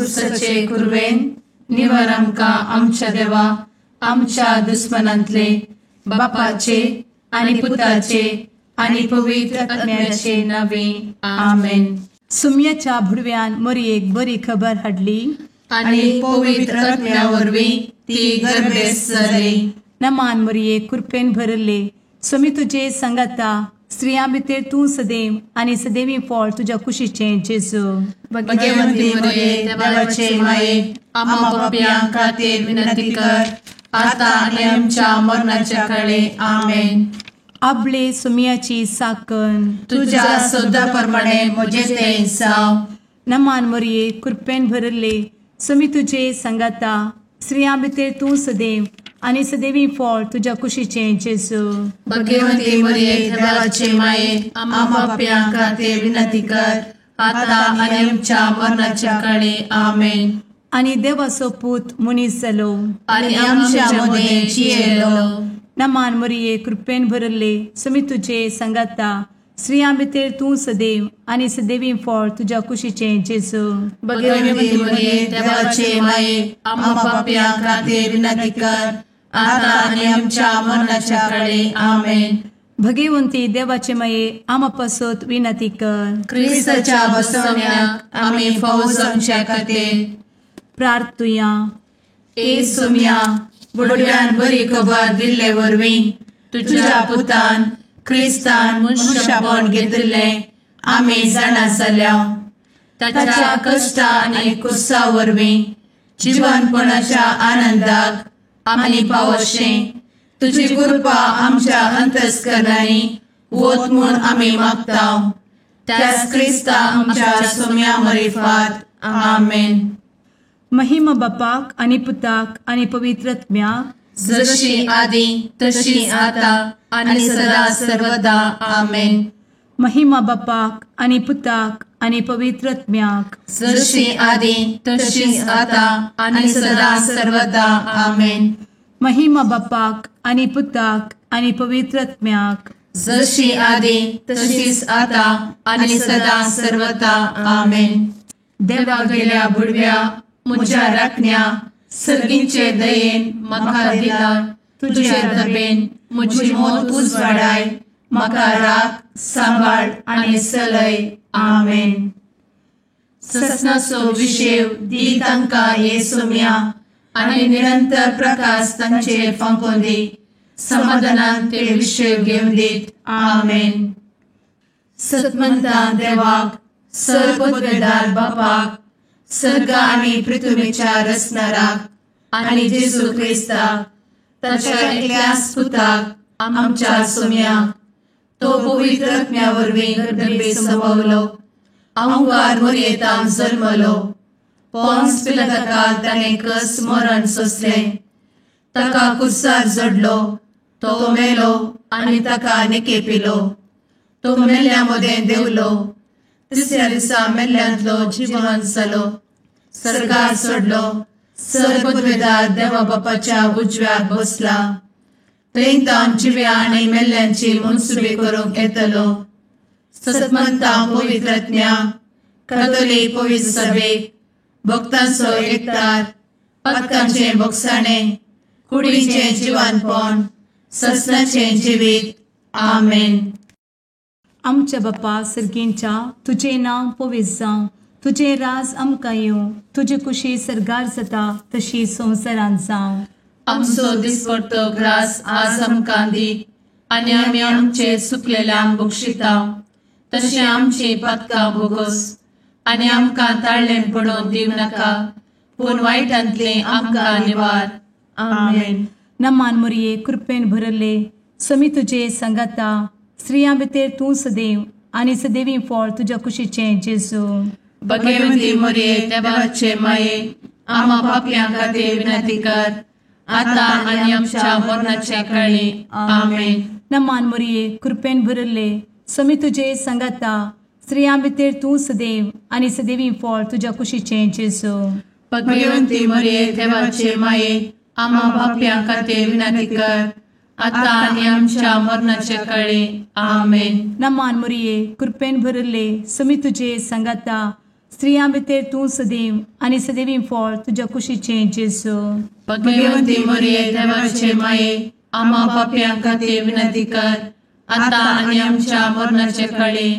कुर्साचे कुरवेन निवार आमकां आमच्या देवा आमच्या दुस्मनांतले बापाचे आनी पुताचे आनी पवित्र आत्म्याचे नावे आमेन. सुम्याच्या भुडव्यान मोरयेक बरी खबर हाडली आनी पवित्र आत्म्या वरवीं ती गर्भेस्त जाली. नमान मोरये, कृपेन भरले, स्वामी तुजे संगाता, स्त्रियां भितर तूं सदैव आनी सदैवी फळ तुज्या कुशीचें जेजू. भगवंती मोरये, देवाचे माये, आम्हा पाप्यां खातीर विनंती कर आता आनी आमच्या मरणाच्या काळे. आमेन. आपले सुम्याची साकन तुझ्या शब्दा प्रमाणे म्हजें तें जावं. नमान मोरये, कृपेन भरले, स्वामी तुजे संगाता, स्त्रियां भितर तूं सदैव आनी सदैवी फळ तुज्या कुशीचें जेजू. भगवंती मोरये, देवाचे माये, आम्हा पाप्यां खातीर विनंती कर आता आनी आमच्या मरणाच्या काळे. आमेन. आनी देवाचो पूत मनीस जालो आनी आमच्या मदें जियेलो. नमान मोरये, कृपेन भरले, स्वामी तुजे संगाता, स्त्रियां भितर तूं सदैव आनी सदैवी फळ तुज्या कुशीचें जेजू. भगवंती मोरये, देवाचे माये, आम्हा पाप्यां खातीर विनंती कर आता आनी आमच्या मरणाच्या काळे. आमेन. भगवंती देवाचे माये, आम्हा पासत विनंती कर. क्रिस्ताच्या बसवण्याक आमी फावो जावच्या खातीर प्रार्थुया. ए सोम्या, बुडव्यान बरी खबर दिल्ले वरवीं तुझ्या पुतान क्रिस्तान मनुष्यपण घेतिल्लें आमी जाणा जाल्या. ताच्या कश्टा आनी कुर्सा वरवीं जिवनपणाच्या आनंदाक आमी पावशें तुजी कृपा आमच्या अंतस्करणांनी वत म्हूण आमी मागता. त्याच क्रिस्ता आमच्या सोम्या मरिफात. आमेन. महिमा बापाक आनी पुताक आनी पवित्र आत्म्याक, जशी आदी तशी आता आनी सदा सर्वदा. आमेन. महिमा बापाक आनी पुताक आनी पवित्र आत्म्याक, जशी आदी तशी आता आनी सदा सर्वदा. आमेन. महिमा बापाक आनी पुताक आनी पवित्र आत्म्याक, जशी आदी तशीच आता आनी सदा सर्वदा. आमेन. देवा गेल्या बुडव्या म्हज्या राखण्या सर्गींचे दयेन म्हाका दिला तुजे दबेन म्हजी मोत उजवाडाय म्हाका राख सांबाळ आनी चलय. आमेन. ससनाचो विशेव दी तांकां हे सोम्या आनी निरंतर प्रकाश तांचेर फांकोवन दी. समाधानान ते विशेव घेवन दीत. आमेन. सतमंता देवाक, सर्वपदवेदार बापाक, सर्ग आनी पृथ्वीच्या रचणाराक आनी जेजू क्रिस्ताक ताच्या एकल्याच पुताक आमच्या सोम्याक, तो पवित्र आत्म्या वरवीं गर्भे संभवलो, अंकार मोरयेतान जल्मलो, पोन्स पिलाताकाल ताणें कस मरण सोंसलें, ताका कुर्सार जडलो, तो मेलो आनी ताका निकेपिलो, तो मेल्ल्या मदें देंवलो, तिसऱ्या दिसा मेल्ल्यांतलो जिवन जालो, सर्गार चडलो, सर्वपदवेदार देवा बापाच्या उजव्याक बसला, थंय तावन जिव्या आनी मेल्ल्यांची मनसुबी करूंक येतलो. सतमंता पवित्र आत्म्या, कातोलीक पवित्र सभेक, भक्तांचो एकतार, पातकांचें भोगसाणें, कुडीचें जिवानपण, ससनाचें जिवीत. आमेन. आमच्या बापा सर्गींच्या, तुजें नांव पवित्र जावं, तुजें राज आमकां येवं, तुजी कुशी सर्गार जाता तशी संवसारांत जावं. आमचो दिसपडतो ग्रास आज आमकां दी आनी आमी आमचे चुकलेल्यांक बक्षिता तशें आमची पातकां भोगोस आनी आमकां ताळ्ळें पडोवन दिवं नाका, पूण वायटांतलें आमकां निवार. आमेन. नमान मोरये, कृपेन भरले, स्वामी तुजे संगाता, स्त्रियां भितर तूं सदैव आनी सदैवी फळ तुज्या कुशीचें जेजू. भगवंती मोरये, देवाचे माये, आम्हा पापयां खातीर विनंती कर आता आनी आमच्या मरणाच्या काळी. आमेन. नमान मोरये, कृपेन भरले, स्वामी तुजे संगाता, स्त्रियां भितर तूं सदैव आनी सदैवी फळ तुज्या कुशीचें जेजू. भगवंती मोरये, देवाचे माये, आम्हा पापयां खातीर विनंती कर आता आनी आमच्या मरणाच्या काळी. आमेन. नमान मोरये, कृपेन भरले, स्वामी तुजे संगाता, स्त्रियां भितर तूं सदैव आनी सदैवी फळ तुज्या कुशीचें जेजू। भगवंती मरिये देवाचे माये, आम्हा पाप्यां खातीर विनंती कर, आतां आनी आमच्या मरणाचे कळी।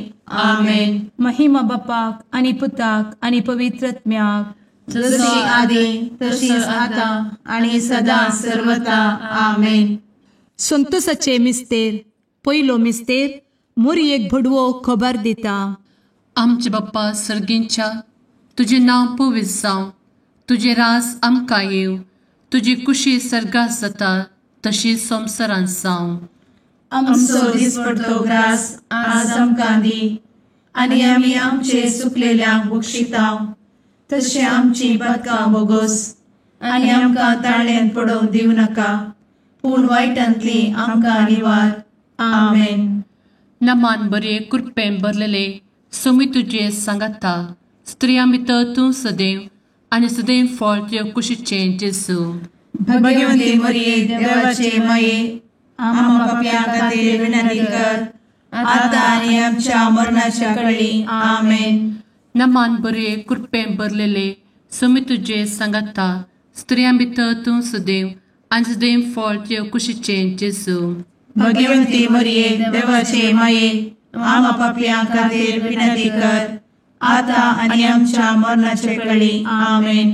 आमेन। महिमा बापाक आनी पुताक आनी पवित्र आत्म्याक, जशी आदी तशीच आतां आनी सदां सर्वता। आमेन। संतोषाचे मिस्तेर। पयलो मिस्तेर मोरयेक भडवो खबर दिता। आमचे बाप्पा सर्गींच्या, तुजें नांव पवित्र जावं, तुजें राज आमकां येवं, तुजी कुशी सर्गात जाता तशी संवसारांत जावं। आमचो दिसपडतो ग्रास आज आमकां दी, आनी आमी आमचे सुकलेल्यांक बक्षिता तशें आमची पातकां बोगोस, आनी आमकां ताळ्यांत पडोवंक दिवं नाका, पूण वायटांतली आमकां निवार। आमेन। नमान बरे कृपेन भरलेले सुमी तुजे सांगाता, स्त्रियां भितर तूं सदैव आनी सदैव फळ तुजे कुशीचें जेजू। भगवंती मरिये देवाचे माये, आम्हा पाप्यां खातीर विनंती कर, आतां आनी आमच्या मरणाच्या कळी। आमेन। नमान बरे कृपेन भरलेले सुमी तुजे सांगाता, स्त्रियां भितर तूं सदैव आनी सदैव फळ तुजे कुशीचें जेजू। भगवंती मरिये देवाचे माये, आम्हा पाप्यां खातीर विनंती कर, आतां आनी आमच्या मरणाचे कळी। आमेन।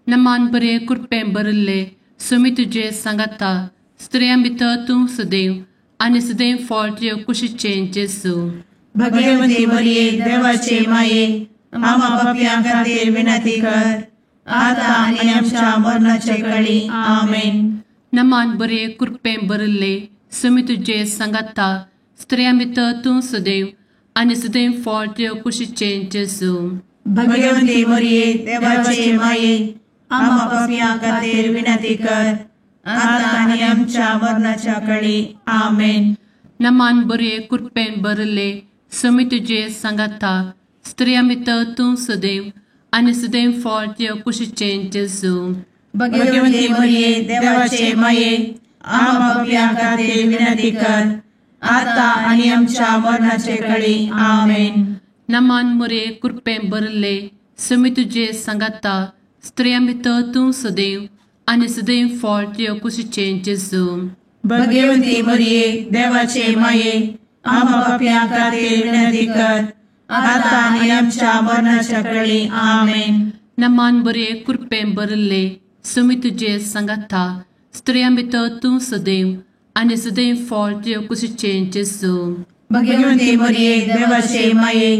नमान बरे कृपेन भरिल्ले सुमी तुजे सांगाता, स्त्रियां भितर तूं सदैव आनी सदैव फळ तुजे कुशीचें जेजू। भगवंती मरिये देवाचे माये, आम्हा पाप्यां खातीर विनंती कर, आतां आनी आमच्या मरणाचे कळी। आमेन। नमान बरे कृपेन भरिल्ले सुमी तुजे सांगाता, स्त्रियां भितर तूं सदैव आनी सदैव फळ तुजे कुशीचें जेजू। भगवंती मरिये देवाचे माये, आम्हा पाप्यां खातीर विनंती कर, आतां आनी आमच्या मरणाच्या कळी। आमेन। नमान बरे कृपेन भरिल्ले सुमी तुजे सांगाता, स्त्रियां भितर तूं सदैव आनी सदैव फळ तुजे कुशीचें जेजू। भगवंती मरिये देवाचे माये, आम्हा पाप्यां खातीर विनंती कर, आतां आनी आमच्या मरणाचे कळी। आमेन। नमान मरिये कृपेन भरिल्ले सुमी तुजे सांगाता, स्त्रियां भितर तूं सदैव आनी सदैव फळ तुजे कुशीचें जेजू। भगवंती मरिये देवाचे माये, आम्हा पाप्यां खातीर विनंती कर, आतां आनी आमच्या मरणाच्या कळी। आमेन। नमान बरे कृपेन भरिल्ले सुमी तुजे सांगाता, स्त्रियां भितर तूं सदैव आनी सदैव फळ तुजे कुशीचें जेजू। भगवंती मरिये देवाचे माये,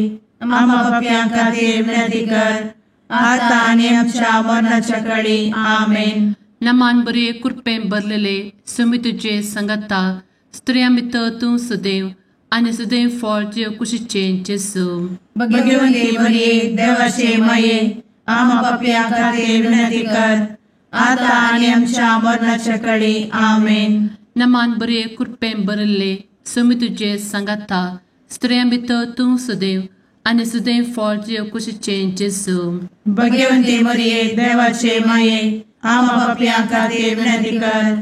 आम्हा पाप्यां खातीर विनंती कर, आतां आनी आमच्या मरणाच्या कळी। आमेन। नमान बरे कृपेन भरलेले सुमी तुजे सांगाता, स्त्रियां भितर तूं सदैव आनी सदैव फळ तुजे कुशीचें जेजू। भगवंती मरिये देवाचे माये, आम्हा पाप्यां खातीर विनंती कर, आतां आनी आमच्या मरणाच्या कळी। आमेन। नमान बरे कृपेन भरिल्ले सुमी तुजे सांगाता, स्त्रियां भितर तूं सदैव आनी सदैव फळ तुजे कुशीचें जेजू। भगवंती मरिये देवाचे माये, आम्हा पाप्यां खातीर विनंती कर,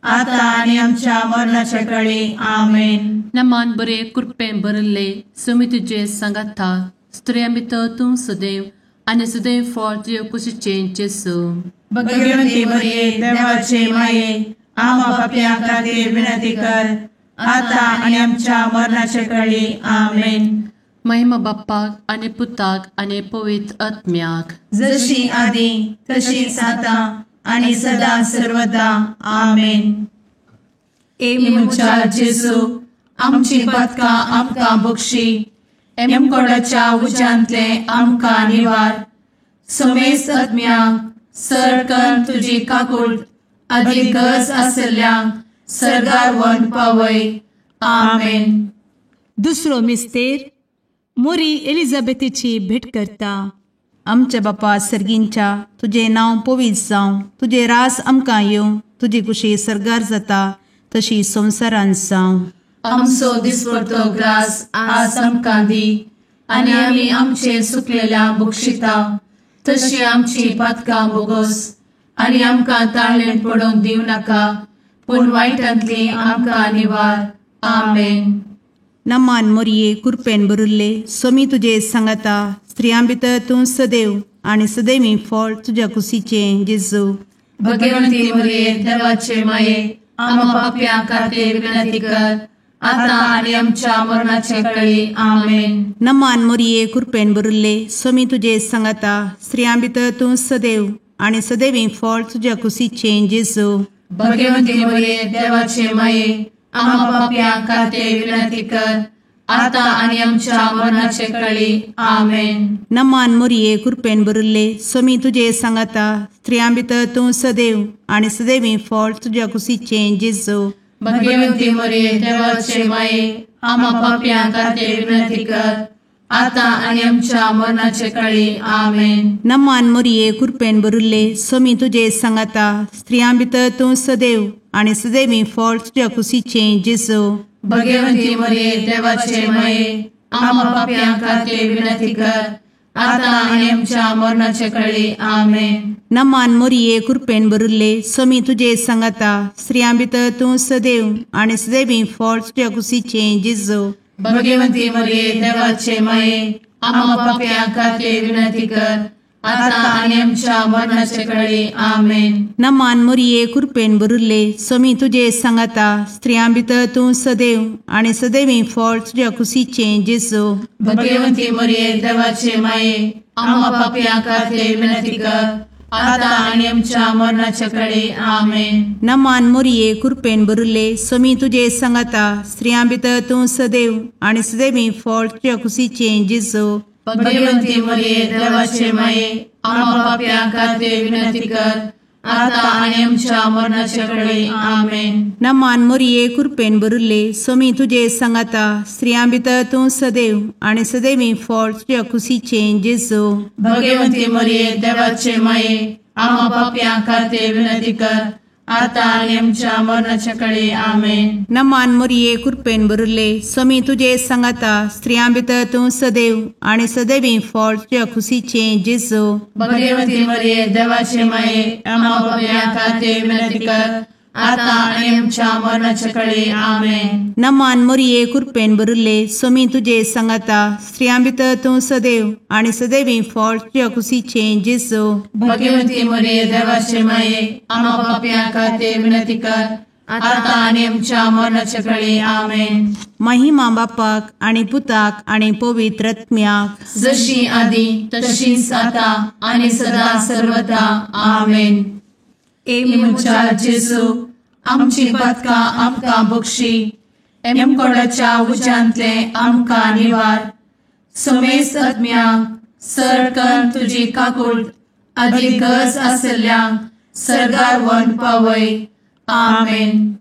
आतां आनी आमच्या मरणाच्या कळी। आमेन। नमान बरे कृपेन भरिल्ले सुमी तुजे सांगाता, स्त्रियां भितर तूं सदैव आनी सदैव फळ तुजे कुशीचें जेजू। भगवंती मरिये देवाचे माये, आम्हा पाप्यां खातीर विनंती कर, आतां आनी आमच्या मरणाचे कळी। आमेन। महिमा बाप्पाक आनी पुताक आनी पवित्र आत्म्याक, जशी आदी तशीच आतां आनी सदां सर्वदा। आमेन। ए म्हज्या जेजू, आमची पातकां आमकां बक्षी, एमकोडाच्या उज्यांतले आमकां निवार, समेस्त आत्म्यांक सरकन तुजी काकूट आदी गरज आसल्ल्यांक सर्गार व्हरून पावय। आमेन। दुसरो मिस्तेर मोरी एलिझाबेथीची भेट करता। आमच्या बापा सर्गींच्या, तुजें नांव पवित्र जावं, तुजें राज आमकां येवं, तुजी कुशी सर्गार जाता तशी संवसारांत जावं। आमचो दिसपडतो ग्रास आज आमकां दी, आनी आमी आमचे सुकलेल्यांक बक्षिता तशी आमची पातकां बोगोस, आनी आमकां ताळ्ळेंत पडोवंक दिवं नाका, पूण वायटांतली आमकां निवार। आमेन। नमान मोरये कुरपेन भरिल्ले सोमी तुजे सांगाता स्त्रियां भितर तूं सदैव आनी सदैवी फळ तुज्या कुशीचें जेजू। भगवंती मोरये देवाचे माये आम्हा पाप्यां खातीर विनंती कर आता आनी आमच्या मरणाचे कळी। आमेन। नमान मोरये कुरपेन भरिल्ले सोमी तुजे सांगाता स्त्रियां भितर तूं सदैव आनी सदैवी फळ तुज्या कुशीचें जेजू। भगवंती मोरये देवाचे माये आम्हा पाप्यां खातीर विनंती कर आता आनी आमच्या मरणाचे कळी। आमेन। नमान मोरये कुरपेन भरिल्ले सोमी तुजे सांगाता स्त्रियां भितर तूं सदैव आनी सदैवी फळ तुज्या कुशीचें जेजू। भगवंती मोरये देवाचे माये आम्हा पाप्यां खातीर विनंती कर आता आनी आमच्या मरणाचे कळी। आमेन। नमान मोरये कुरपेन भरिल्ले सोमी तुजे सांगाता स्त्रियां भितर तूं सदैव आनी सदैवी फळ तुज्या कुशीचें जेजू। भगवंती मोरये देवाचे माये आम्हा पाप्यां खातीर विनंती कर आता आनी आमच्या मरणाचे कळी। आमेन। नमान मोरये कुरपेन भरिल्ले सोमी तुजे सांगाता स्त्रियां भितर तूं सदैव आनी सदैवी फळ तुज्या कुशीचें जेजू। भगवंती मोरये देवाचे माये आम्हा पाप्यां खातीर विनंती कर आता आनी आमच्या मरणाचे कळी। आमेन। नमान मोरये कुरपेन भरिल्ले सोमी तुजे सांगाता स्त्रियां भितर तूं सदैव आनी सदैवी फळ तुज्या कुशीचें जेजू। भगवंती मोरये देवाचे माये आम्हा पाप्यां खातीर विनंती कर आता आनी आमच्या मरणाचे कळी। आमेन। नमान मोरये कुरपेन भरिल्ले सोमी तुजे सांगाता स्त्रियां भितर तूं सदैव आनी सदैवी फळ तुज्या कुशीचें जेजू। भगवंती मोरये देवाचे माये आम्हा पाप्यां खातीर विनंती कर आता आनी आमच्या मरणाचे कळी। आमेन। नमान मोरये कुरपेन भरिल्ले सोमी तुजे सांगाता स्त्रियां भितर तूं सदैव आनी सदैवी फळ तुज्या कुशीचें जेजू। भगवंती मोरये देवाचे माये आम्हा पाप्यां खातीर विनंती कर आता आनी आमच्या मरणाचे कळी। आमेन। नमान मोरये कुरपेन भरिल्ले सोमी तुजे सांगाता स्त्रियां भितर तूं सदैव आनी सदैवी फळ तुज्या कुशीचें जेजू। भगवंती मोरये देवाचे माये आम्हा पाप्यां खातीर विनंती कर आता आनी आमच्या मरणाचे कळी। आमेन। नमान मोरये कुरपेन भरिल्ले सोमी तुजे सांगाता स्त्रियां भितर तूं सदैव आनी सदैवी फळ तुज्या कुशीचें जेजू। भगवंती मोरये देवाचे माये आम्हा पाप्यां खातीर विनंती कर आता आनी आमच्या मरणाचे कळी। आमेन। महिमा बापाक आनी पुताक आनी पवित्र आत्म्याक, जशी आदी तशीच आता आनी सदा सर्वदा। आमेन। ए म्हज्या जेजू आमची पातकां आमकां बक्षी, एमकोडाच्या उज्यांतले आमकां निवार, समेस्त आत्म्यांक सरकन तुजी काकूट आदी गरज आशिल्ल्यांक सर्गार व्हरून पावय। आमेन।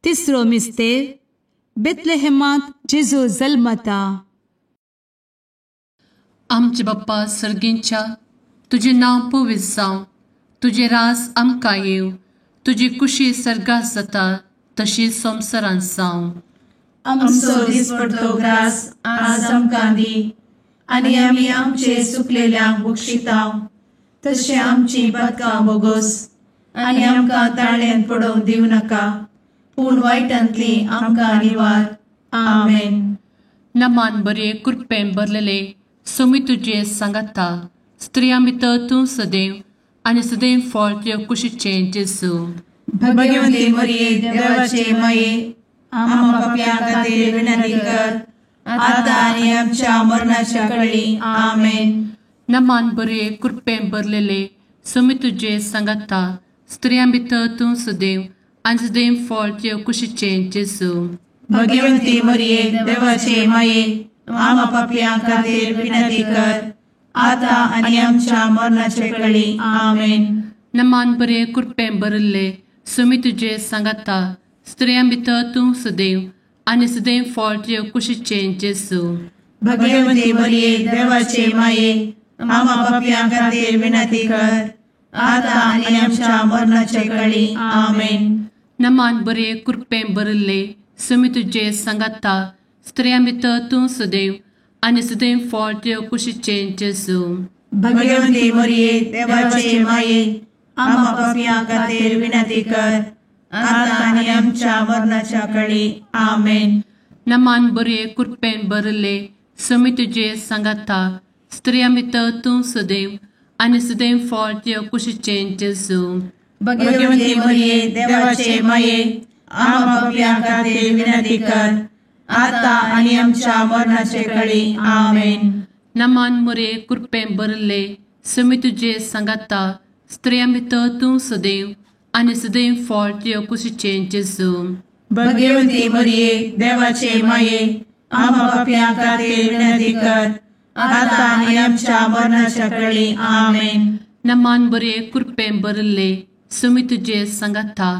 तिसरो मिस्तेर बेथलेहेमांत जेजू जल्मता। आमचे बाप्पा सर्गींच्या तुजें नांव पवित्र जावं, तुजें रास आमकां येवं, तुजी कुशी सर्गात जाता तशी संवसारांत जावं। आमचो दिसपडतो ग्रास आज आमकां दी आनी आमी आमचे चुकलेल्यांक बक्षितांव तशें आमची पातकां बोगोस आनी आमकां ताळ्यांत पडोवंक दिवं नाका, पूण वायटांतली आमकां निवार। आमेन। नमान बरे कृपेन भरलेले सोमी तुजे सांगाता, स्त्रियां भितर तूं सदैव आनी सदैव फळ तुज्या कुशीचें जेजू। भगवंती मरिये देवाचे माये आम्हा पाप्यां खातीर विनंती कर आता आनी आमच्या मरणाच्या कळी। आमेन। नमान बरे कृपेन भरलेले सोमी तुजे सांगाता, स्त्रियां भितर तूं सदैव आनी सदैव फळ तुज्या कुशीचें जेजू। भगवंती मरिये देवाचे माये आम्हा पाप्यां खातीर विनंती कर आता आनी आमच्या मरणाचे कळी। आमेन। नमान बरे कृपेन भरिल्ले सोमी तुजे सांगाता, स्त्रियां भितर तूं सदैव आनी सदैव फळ तुज्या कुशीचें जेजू। भगवंती मरिये देवाचे माये आम्हा पाप्यां खातीर विनंती कर आता आनी आमच्या मरणाचे कळी। आमेन। नमान बरे कृपेन भरिल्ले सोमी तुजे सांगाता, स्त्रियां भितर तूं सदैव आनी सदैव फळ तुज्या कुशीचें जेजू। भगवंती मरिये देवाचे माये आम्हा पाप्यां खातीर विनंती कर आता आनी आमच्या मरणाच्या कळी। आमेन। नमान बरे कृपेन भरले स्वामी तुजे सांगाता स्त्रियां भितर तूं सदैव आनी सदैव फळ तुज्या कुशीचें जेजू. भगवती मरिये देवाचे माये आम्हा पाप्यां खातीर विनंती कर आता आनी आमच्या मरणाचे कळी. आमेन. नमान मरिये कृपेन भरले स्वामी तुजे सांगाता स्त्रियां भितर तूं सदैव आनी सदैव फळ तुज्या कुशीचें जेजू. भगवती मरिये देवाचे माये आम्हा पाप्यां खातीर विनंती कर आता आनी आमच्या मरणाच्या कळी. आमेन. नमान बरे कृपेन भरले स्वामी तुजे सांगाता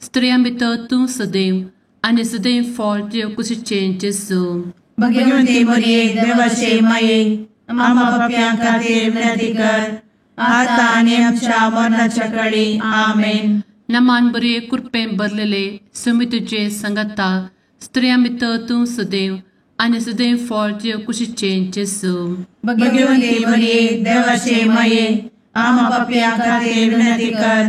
स्त्रियां भितर तूं सदैव आनी सदैव फळ तुज्या कुशीचें जेजू. भगवती मरिये देवाचे माये आम्हा पाप्यां खातीर विनंती कर आता आनी आमच्या मरणाच्या कळी. आमेन. नमान बरे कृपेन भरलेले स्वामी तुजे सांगाता स्त्रियां भितर तूं सदैव आनी सदैव फळ तुज्या कुशीचें जेजू. भगवती मरिये देवाचे माये आम्हा पाप्यां खातीर विनंती कर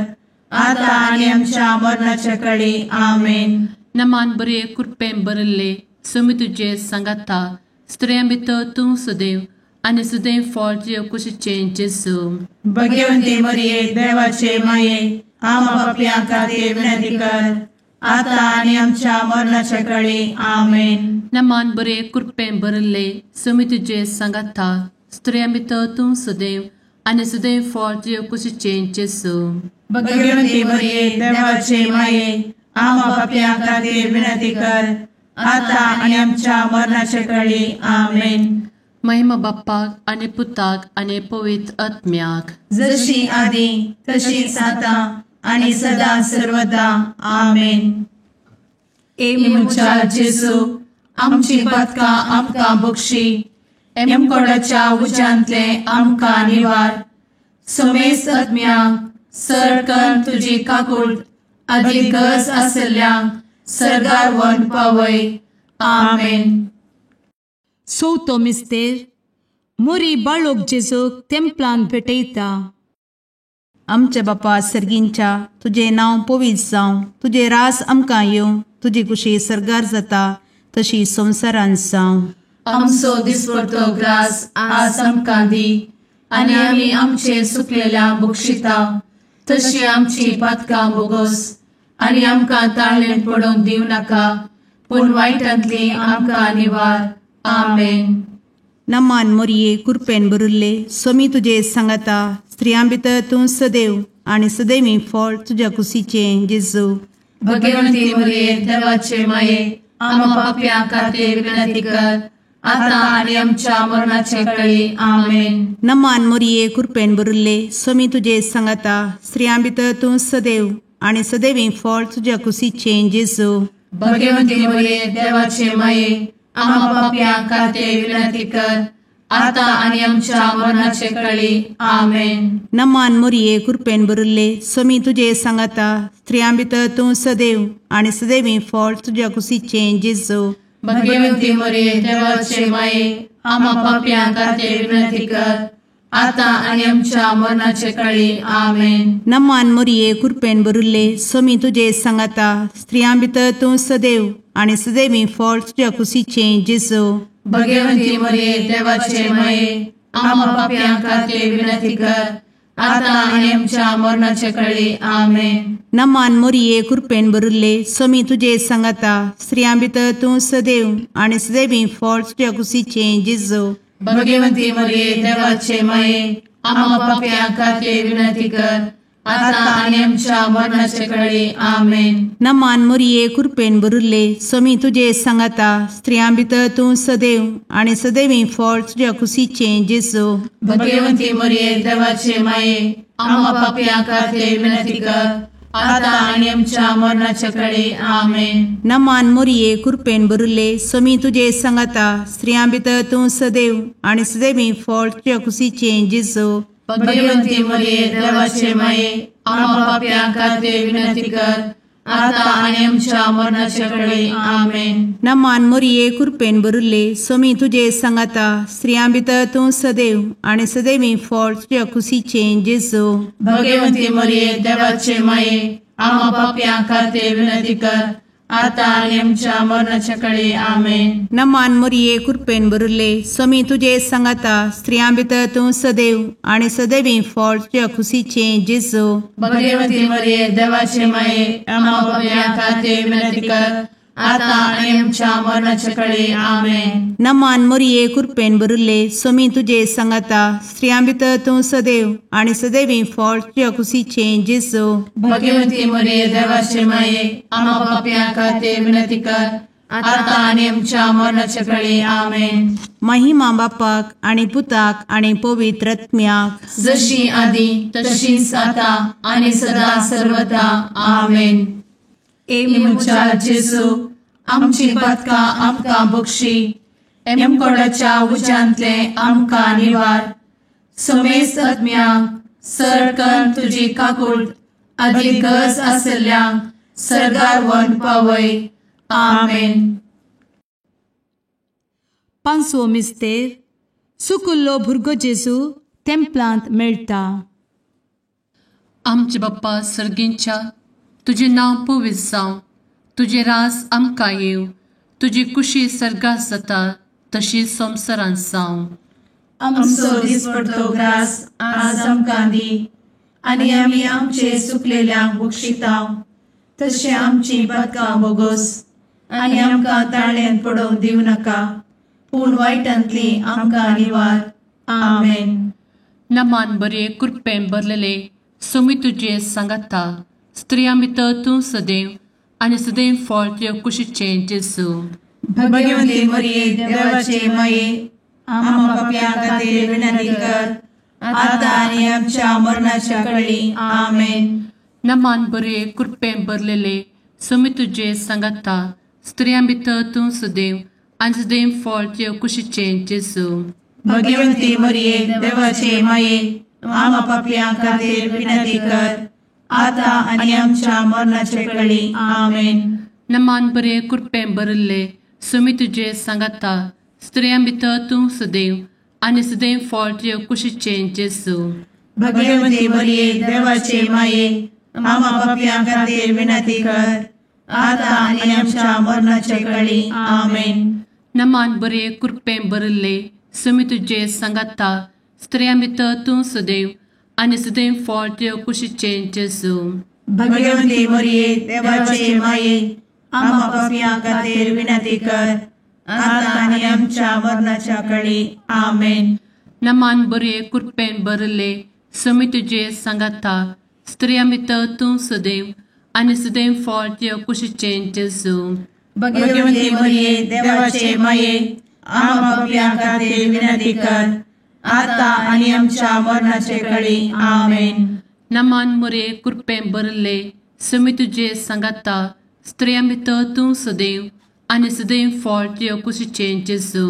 आता आनी आमच्या मरणाच्या कळी. आमेन. नमान बरे कृपेन भरले स्वामी तुजे सांगाता स्त्रियां भितर तूं सदैव आनी सदैव फळ तुज्या कुशीचें जेजू. भगवती मरिये देवाचे माये आम्हा पाप्यां खातीर विनंती कर आता आनी आमच्या मरणाच्या कळी. आमेन. नमान बरे कृपेन भरले स्वामी तुजे सांगाता स्त्रियां भितर तूं सदैव आनी सदैव फळ तुज्या कुशीचें जेजू. भगवती मरिये देवाचे माये आम्हा पाप्यां खातीर विनंती कर आता आनी आमच्या मरणाच्या कळी. आमेन. महिमा बाप्पाक आनी पुताक आनी पवित्र आत्म्याक, जशी आदी तशीच आता आनी सदा सर्वदा. आमेन. ए म्हज्या जेजू आमची पातकां आमकां बक्षी, एमकोडाच्या उज्यांतले आमकां निवार, समेस्त आत्म्यांक सरकन तुजी काकूट आदी गरज आशिल्ल्यांक सर्गार व्हरून पावय. आमेन. चवथो मिस्तेर मोरी बाळोक जेजूक तेंपलान भेटयता. आमच्या बापा सर्गींच्या तुजें नांव पवित्र जावं, तुजें राज आमकां येवं, तुजी कुशी सर्गार जाता तशी संवसारान जावं. आमचो दिसपडतो ग्रास आज आमकां दी आनी आमी आमचे सुकलेल्या बक्षिता तशी आमची पातकां बोगस आनी आमकां ताळेन पडोवंक दिवं नाका, पूण वायटांतली आमकां निवार. आमेन. नमान मोरये कृपेन भरिल्ले स्वामी तुजे सांगाता, स्त्रियां भितर तूं सदैव आनी सदैवी फळ तुज्या कुशीचें जेजू. भगवंती मोरये देवाचे माये आम्हा पाप्यां खातीर विनंती कर आता आनी आमच्या मरणाचे कळी. आमेन. नमान मोरये कृपेन भरिल्ले स्वामी तुजे सांगाता, स्त्रियां भितर तूं सदैव आनी सदैवी फळ तुज्या कुशीचें जेजू. भगवंती मोरये देवाचे माये आम्हा पाप्यां खातीर विनंती कर आता आनी आमच्या मरणाचे कळी. आमेन. नमान मोरये कृपेन भरिल्ले स्वामी तुजे सांगाता, स्त्रियां भितर तूं सदैव आनी सदैवी फळ तुज्या कुशीचें जेजू. भगवंती मोरये देवाचे माये आम्हा पाप्यां खातीर विनंती कर आता आनी आमच्या मरणाचे कळी. आमेन. नमान मोरये कृपेन भरिल्ले स्वामी तुजे सांगाता, स्त्रियां भितर तूं सदैव आनी सदैवी फळ तुज्या कुशीचें जेजू. भगवंती मोरये देवाचे माये आम्हा पाप्यां खातीर विनंती कर आता आनी आमच्या मरणाचे कळी. आमेन. नमान मोरये कृपेन भरिल्ले स्वामी तुजे सांगाता, स्त्रियां भितर तूं सदैव आनी सदैवी फळ तुज्या कुशीचें जेजू. भगवंती मोरये देवाचे माये आम्हा पाप्यां खातीर विनंती कर आता आनी आमच्या मरणाचे कळी. आमेन. नमान मोरये कृपेन भरिल्ले स्वामी तुजे सांगाता, स्त्रियां भितर तूं सदैव आनी सदैवी फळ तुज्या कुशीचें जेजू. भगवंती मोरये देवाचे माये आम्हा पाप्यां खातीर विनंती कर आता आनी आमच्या मरणाचे कळी. आमेन. नमान मोरये कृपेन भरिल्ले स्वामी तुजे सांगाता, स्त्रियां भितर तूं सदैव आनी सदैवी फळ तुज्या कुशीचें जेजू. भगवंती मोरये देवाचे माये आम्हा पाप्यां खातीर विनंती कर आता आनी आमच्या मरणाचे कळी. आमेन. नमान मोरये कृपेन भरिल्ले स्वामी तुजे सांगाता, स्त्रियां भितर तूं सदैव आनी सदैवी फळ तुज्या कुशीचें जेजू. भगवंती मोरये देवाचे माये आम्हा पाप्यां खातीर विनंती कर आतां आनी आमच्या मरणाच्या कळे. आमेन. नमान मोरये कृपेन भरिल्ले, स्वामी तुजे सांगाता, स्त्रियां भितर तूं सदैव आनी सदैवी फळ तुज्या खुशीचें जेजू. भगवती मरिये देवाचे माये, आम्हा पापयां खातीर विनंती कर, आतां आनी आमच्या मरणाच्या कळे. आमेन. नमान मोरये कृपेन भरिल्ले, स्वामी तुजे सांगाता, स्त्रियां भितर तूं सदैव आनी सदैवी फळ तुज्या खुशीचें जेजू. भगवती मरिये देवाचे माये, आम्हा पापयां खातीर विनंती कर, आतां आनी आमच्या मरणाच्या कळे. आमेन. महिमा बापाक आनी पुताक आनी पवित्र आत्म्याक, जशी आदी तशीच आतां आनी सदा सर्वदा. आमेन. ए म्हज्या जेजू, आमची पातकां आमकां बक्षी, एमकोडाच्या उज्यांतले आमकां निवार, समेस्त आत्म्यांक सरकन तुजी काकूट आदी गरज आशिल्ल्यांक सर्गार व्हरून पावय. आमेन. पांचवो मिस्तेर, सुकुल्लो भुरगो जेजू तेंपलांत मेळटा. आमचे बाप्पा सर्गींच्या, तुजें नांव पवित्र जावं, तुजें रास आमकां येवं, तुजी कुशी सर्गात जाता तशी संवसारांत जावं. आमचो दिसपडतो ग्रास आज आमकां दी, आनी आमी आमचे सुकलेल्यांक बक्षितांव, तशें आमची पातकां बोगोस, आनी आमकां ताळ्यांत पडोवंक दिवं नाका, पूण वायटांतली आमकां निवार. आमेन. नमान बरे कृपेन भरलेले, स्वामी तुजे सांगाता, स्त्रियां भितर तूं सदैव आनी सदैव फळ तुज्या कुशीचें जेजू. भगवती मरिये देवाचे माये, आम्हा पापयां खातीर विनंती कर, आतां आनी आमच्या मरणाच्या कळी. आमेन. नमान बरे कृपेन भरलेले, स्वामी तुजे सांगाता, स्त्रियां भितर तूं सदैव आनी सदैव फळ तुज्या कुशीचें जेजू. भगवती मरिये देवाचे माये, आम्हा पापयां खातीर विनंती कर, आतां आनी आमच्या मरणाच्या कळी. आमेन. नमान बरे कृपेन भरिल्ले, स्वामी तुजे सांगाता, स्त्रियां भितर तूं सदैव आनी सदैव फळ तुज्या कुशीचें जेजू. भगवती मरिये देवाचे माये, आम्हा पापयां खातीर विनंती कर, आतां आनी आमच्या मरणाच्या कळी. आमेन. नमान बरे कृपेन भरिल्ले, स्वामी तुजे सांगाता, स्त्रियां भितर तूं सदैव आनी सदैव फळ तुज्या कुशीचें जेजू. भगवती मरिये देवाचे माये, आम्हा पापयां खातीर विनंती कर, आतां आनी आमच्या मरणाच्या कळी. आमेन. नमान बरे कृपेन भरिल्ले, स्वामी तुजे सांगाता, स्त्रियां भितर तूं सदैव आनी सदैव फळ तुज्या कुशीचें जेजू. भगवती मरिये देवाचे माये, आम्हा पापयां खातीर विनंती कर, आतां आनी आमच्या मरणाचे कळी. आमेन. नमान मोरे कृपेन भरिल्ले, स्वामी तुजे सांगाता, स्त्रियां भितर तूं सदैव आनी सदैव फळ तुज्या कुशीचें जेजू.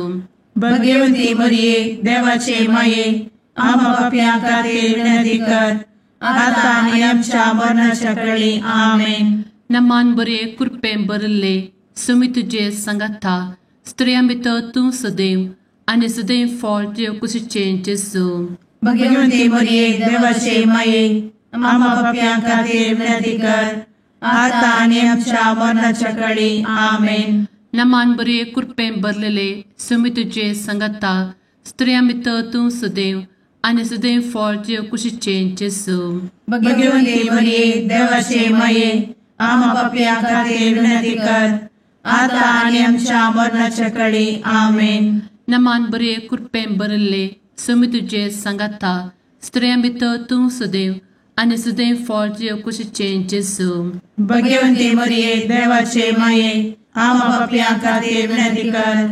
भगवती मरिये देवाचे माये, आम्हा पापयां खातीर विनंती कर, आतां आनी आमच्या मरणाच्या कळी. आमेन. नमान बरे कृपेन भरिल्ले, स्वामी तुजे सांगाता, स्त्रियां भितर तूं सदैव आनी सदैव फळ तुज्या कुशीचें जेजू. भगवती मरिये देवाचे माये, आम्हा पापयां खातीर विनंती कर, आतां आनी आमच्या मरणाच्या कळी. आमेन. नमान बरे कृपेन भरलेले, स्वामी तुजे सांगाता, स्त्रियां भितर तूं सदैव आनी सदैव फळ तुज्या कुशीचें जेजू. भगवती मरिये देवाचे माये, आम्हा पापयां खातीर विनंती कर, आतां आनी आमच्या मरणाच्या कळी. आमेन. नमान बरे कृपेन भरिल्ले, स्वामी तुजे सांगाता, स्त्रियां भितर तूं सदैव आनी सदैव फळ तुज्या कुशीचें जेजू. भगवती मरिये देवाचे माये, आम्हा पापयां खातीर विनंती कर,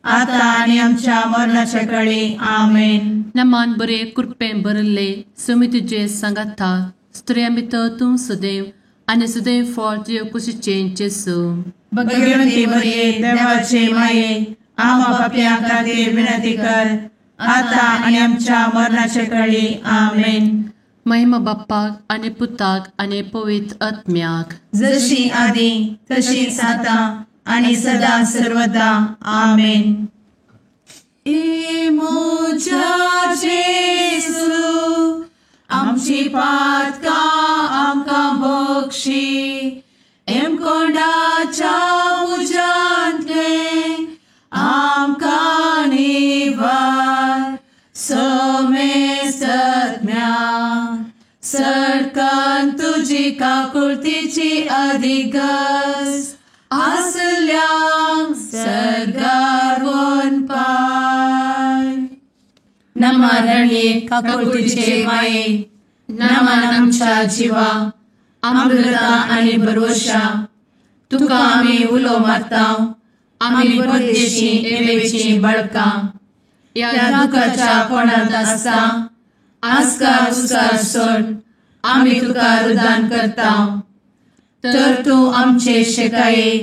आतां आनी आमच्या मरणाच्या कळी. आमेन. नमान बरे कृपेन भरिल्ले, स्वामी तुजे सांगाता, स्त्रियां भितर तूं सदैव आनी सदैव फळ तुज्या कुशीचें जेजू. भगवती मरिये देवाचे माये, आम्हा पापयां खातीर विनंती कर, आतां आनी आमच्या मरणाच्या कळी. आमेन. महिमा बाप्पाक आनी पुताक आनी पवित्र आत्म्याक, जशी आदी तशीच आतां आनी सदा सर्वदा. आमेन. ए म्हज्या जेजू, आमची पातकां आमकां बक्षी, एमकोंडाच्या तुजी काकुळतीची अधिगज आसल्यांक सर्गार वनपाय. नमा रणये काकुळतीचे माये, नमन आमच्या जिवा, अमृता आनी भरवशा, तुका आमी उलो मारता, आमी परदेशी एवेची बळकां, ह्या दुखाच्या कोणांत आसता आस्कार उस्कार सोड आमी तुका रुदान करता. तर तूं आमचे शेकाये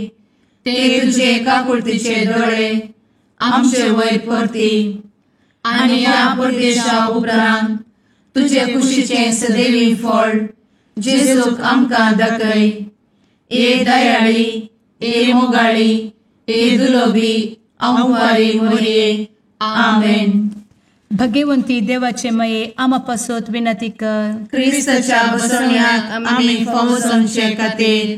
ते तुजे काकुळतीचे दोळे आमचे वयर परती आनी ह्या परदेशा उपरांत तुजे कुशीचें सदैवी फळ जेजूक आमकां दाखय. ए दयाळी, ए मोगाळी, ए दुलोबी आंवारी मोरये. आमेन. भगवंती देवाचे मये आमा पासत विनंती कर. क्रिस्ताच्या बसवण्याक आमी फावो जावचे खातीर.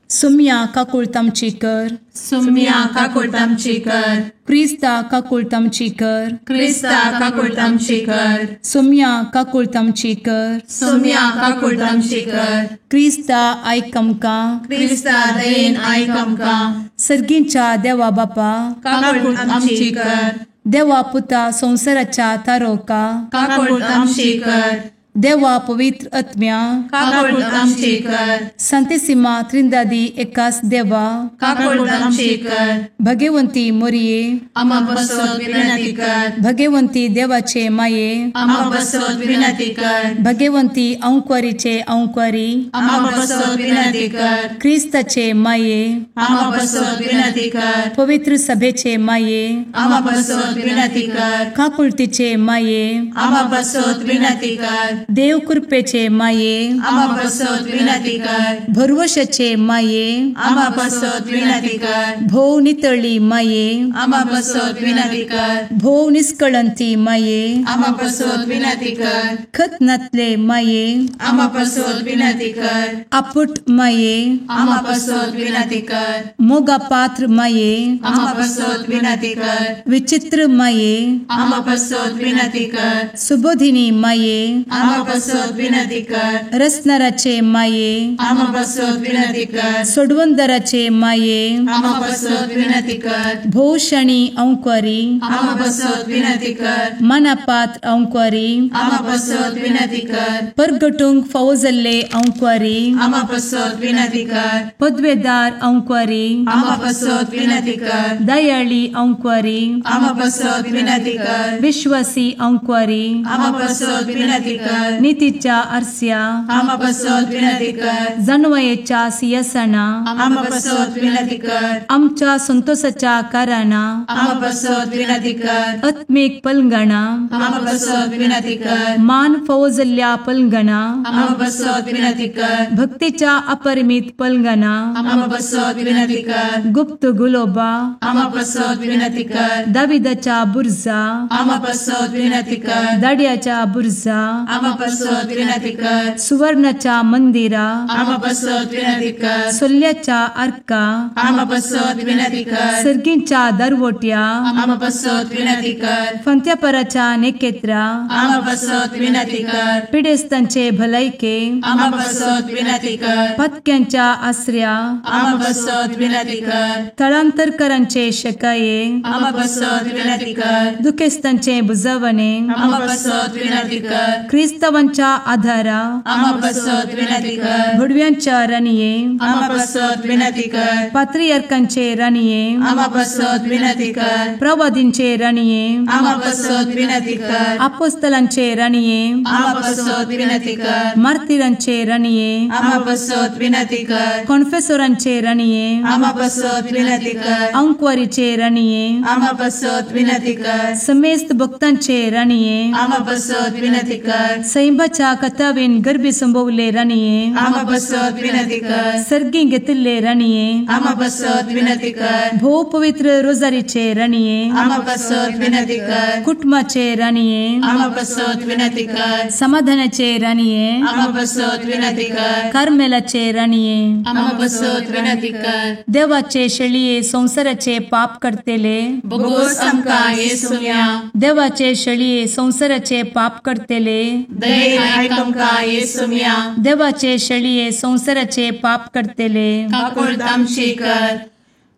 सुम्या काकुळतामची कर. सुम्या काकुळतामची कर. क्रिस्ता काकुळतामची कर. क्रिस्ता काकुळतामची कर. सुम्या काकुळतामची कर. सुम्या काकुळतामची कर. क्रिस्ता आयक आमकां. क्रिस्ता दयेन आयक आमकां. सर्गींच्या देवा बापा काकुळतामची कर. देवा पुता संवसाराच्या तारोका काकुळतामची कर. देवा पवित्र आत्म्या काकुळतामची कर. संतेसिमा त्रिंदादी एकास देवा काकुळतामची कर. भगवंती मोरये आमा पासत विनंती कर. भगवंती देवाचे माये आमा पासत विनंती कर. भगवंती अंकुरीचे अंकुरी आमा पासत विनंती कर. क्रिस्ताचे माये आमा पासत विनंती कर. पवित्र सभेचे माये आमा पासत विनंती कर. काकुळतीचे माये आमा पासत विनंती कर. देव कृपेचे माये आमा पासत विनंती कर. भरवशाचे माये आमा पासत विनंती कर. भोव नितळी माये आमा पासत विनंती कर. भोव निष्कळंती माये आमा पासत विनंती कर. खत नातले माये आमा पासत विनंती कर. आपुट माये आमा पासत विनंती कर. मोगा पात्र माये आमा पासत विनंती कर. विचित्र माये आमा पासत विनंती कर. सुबोधिनी माये आमा पासत विनंती कर. रसनाराचे माये आमा पासत विनंती कर. सोडवंदराचे माये आमा पासत विनंती कर. भोवशणी अंकुरी आमा पासत विनंती कर. मनापात्र अंकुरी आमा पासत विनंती कर. परगटूंक फावो जाल्ले अंकुरी आमा पासत विनंती कर. पदवेदार अंकुरी आमा पासत विनंती कर. दयाळी अंकुरी आमा पासत विनंती कर. विश्वासी अंकुरी आमा पासत विनंती कर. नितीच्या आरस्या आमा पासत विनंती कर. जानवयेच्या सिंहासना आमा पासत विनंती कर. आमच्या संतोषाच्या कारणा आमा पासत विनंती कर. आत्मीक पलंगणा आमा पासत विनंती कर. मान फावो जाल्ल्या पलंगणा आमा पासत विनंती कर. भक्तीच्या अपरिमित पलंगणा आमा पासत विनंती कर. गुप्त गुलोबा आमा पासत विनंती कर. दाविदाच्या बुर्जा आमा पासत विनंती कर. दाड्याच्या बुर्जा आमा पासत विनंती कर. सुवर्णाच्या मंदिरा आमा पासत विनंती कर. सोल्याच्या आर्का आमा पासत विनंती कर. सर्गींच्या दरवट्या आमा पासत विनंती कर. फंत्यापराच्या नेकेत्रा आमा पासत विनंती कर. पिडेस्तांचे भलायके आमा पासत विनंती कर. पत्क्यांच्या आसऱ्या आमा पासत विनंती कर. थळांतरकरांचे शकाये आमा पासत विनंती कर. दुखेस्तांचे बुजवणे आमा पासत विनंती कर. क्रिस्तावांच्या आधारा आमा पासत विनंती कर. भडव्यांच्या राणये आमा पासत विनंती कर. पात्रियार्कांचे राणये आमा पासत विनंती कर. प्रवादींचे राणये आमा पासत विनंती कर. आपोस्तलांचे राणये आमा पासत विनंती कर. मार्तिरांचे राणये आमा पासत विनंती कर. कॉन्फेसोरांचे राणये आमा पासत विनंती कर. अंकुवारीचे राणये आमा पासत विनंती कर. समेस्त भक्तांचे राणये आमा पासत विनंती कर. सैंबाच्या कथावेन गर्भी संभवले राणये आमा पासत विनंती कर. सर्गी घेतिल्ले राणये आमा पासत विनंती कर. भोव पवित्र रोजारीचे राणये आमा पासत विनंती कर. कुटुंबाचे राणये आमा पासत विनंती कर. समाधानाचे राणये आमा पासत विनंती कर. कार्मेलाचे राणये आमा पासत विनंती कर. देवाचे शेळये संवसाराचे पाप करतेले बोगोस आमकां येसुया. देवाचे शेळये संवसाराचे पाप करतेले दयेन आयक आमकां येसुम्या. देवाचे शेळये संवसाराचे पाप करतले काकुळट आमची कर.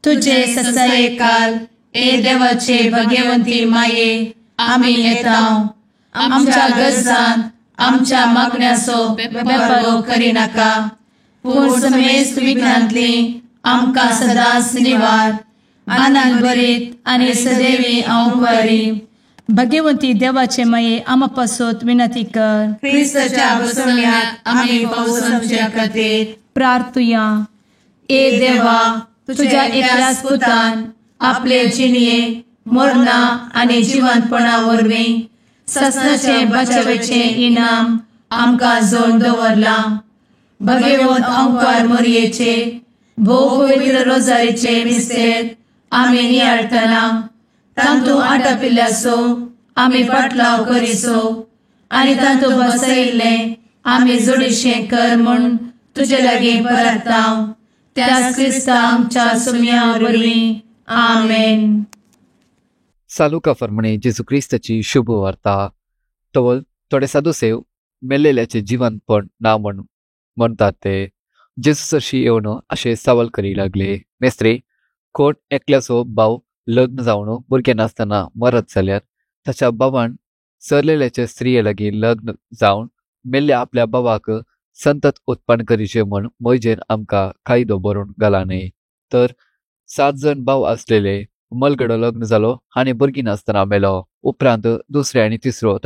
तुजे तुजे ससायेकाल ए देवाचे भगवंती माये आमी येता. आमच्या गरजांत आमच्या मागण्याचो बेपर्वो करिनाका, पूण समेस्त विघ्नांतली आमकां सदांच निवार. आनंद भरीत आनी सदैवी हांव. भगवंती देवाचे माये आमा पासत विनंती कर. क्रिस्ताच्या बसवण्यात आमी पावसाच्या खातीर प्रार्थुया. ए देवा, तुझ्या एकल्याच पुतान आपले जिणये मरणा आनी जिवंतपणा वरवीं ससनाचे बचावेचे इनाम आमकां जोड दवरलां. भगवंत अंकार मोरयेचे भोव पवित्र रोजारीचे मिस्तेर आमी नियाळटना तांतू आटापिल्ल्याचो आमी पाटलाव करिसो आनी तांतू बसयिल्लें आमी जोडीशें कर म्हूण तुजे लागीं परता. त्याच क्रिस्ता आमच्या सुम्या वरवीं. आमेन. सालुका फर्मणे जेजू क्रिस्ताची शुभ वार्ता. तवल थोडे साधुसेव मेल्लेल्याचे जिवंतपण ना म्हण म्हणतात ते जेजू सरशी येवन अशे सवाल करी लागले. मेस्त्री, कोण एकल्याचो भाव लग्न जावन भुरगें नासतना मरत जाल्यार ताच्या भावान सरलेल्याचे स्त्रिये लागीं लग्न जावन मेल्ल्या आपल्या भावाक संतत उत्पन्न करीचे म्हण मोयजेन आमकां कायदो बरोवन घाला न्हय. तर 7 जण भाव आसलेले, मलगडो लग्न जालो आनी भुरगीं नासतना मेलो. उपरांत दुसरे आनी तिसरो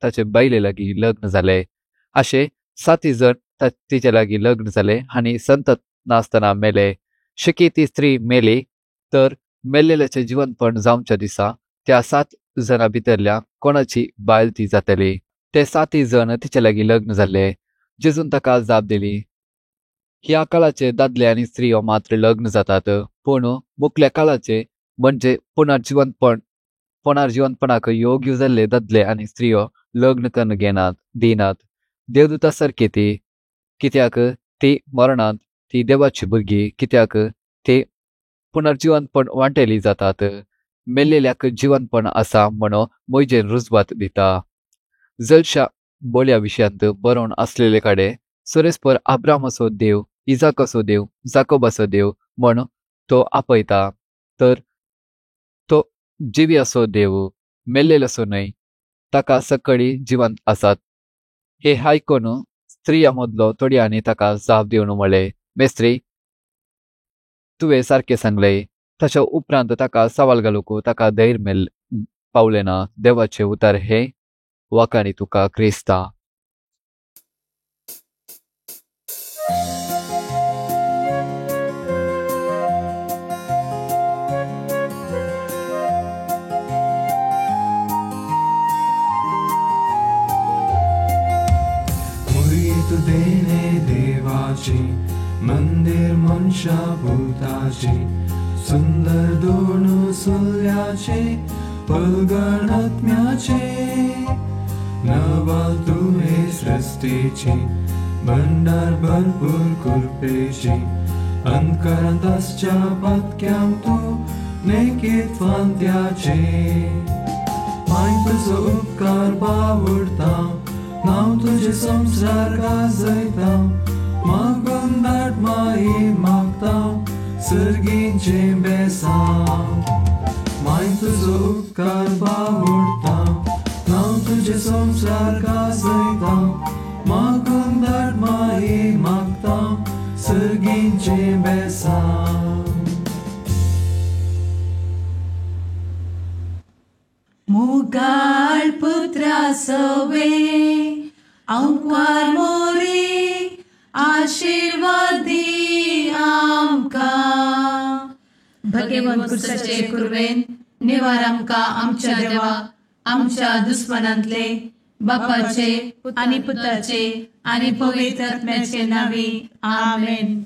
ताचे बायले लागीं लग्न जाले. अशे 7 जण तिचे लागीं लग्न जाले आनी संतत नासतना मेले. शकी ती स्त्री मेली तर मेल्लेल्याचें जिवनपण जावच्या दिसा त्या 7 जाणां भितरल्या कोणाची बायल ती जातली? ते 7 जण तिचे लागीं लग्न जाले. जेजून ताका जाप दिली, ह्या काळाचे दादले आनी स्त्रियो मात्र लग्न जातात, पूण मुखल्या काळाचे म्हणजे पुनर्जिवंतपणाक योग्य जाल्ले दादले आनी स्त्रियो लग्न करून घेनात दिनात. देवदूता सारकी ती, कित्याक ती मरणांत ती देवाची भुरगीं, कित्याक ती पुनर्जिवंतपण वांटेली जातात. मेल्लेल्याक जिवंतपण आसा म्हणून मोयजेन रुजवात दिता. जलशा बोल्या विशयांत बरोवन आसलेले कडेन सुरेस्पर आब्रामाचो देव, इजाकाचो देव, जाकोबाचो देव म्हण तो आपयता. तर तो जिवी असो देव, मेल्लेलो न्हय, ताका सकळी जिवंत आसात. हे आयकून स्त्रिया मदलो थोड्यांनी ताका जाप दिवन म्हळें, मेस्त्री, तुवें सारकें सांगलें. ताच्या उपरांत ताका सवाल घालूंक ताका धैर्य मेल पावलें ना. देवाचें उतर हे वाकाणी तुका क्रिस्ता. देणे देवाची मंदिर मनशा भूताची सुंदर दोन सुल्याचे पलगण आत्म्याचे नवाल तुहे सृष्टीची भंडार भरपूर कृपेची अंतकरांत आसच्या पातक्यांक तूं नेकीत फांत्याचे माय तुजो उपकार बावडता नांव तुजें संवसार गाजयता मागून धाड माई मागता सर्गीचें बेसांव माय तुजो उपकार बावडता नांव तुजें संवसार गाजयता मागून धाड माई मागता सर्गीचें बेसांव. मुगाळ पुत्रा सवे अंकार मोरी आशीर्वादी आमकां. भगवंत क्रिस्ताचे कृपेन निवार आमकां आमच्या देवा आमच्या दुस्मनांतले बापाचे आनी पुताचे आनी पवित्र आत्म्याचे नांवी. आमेन.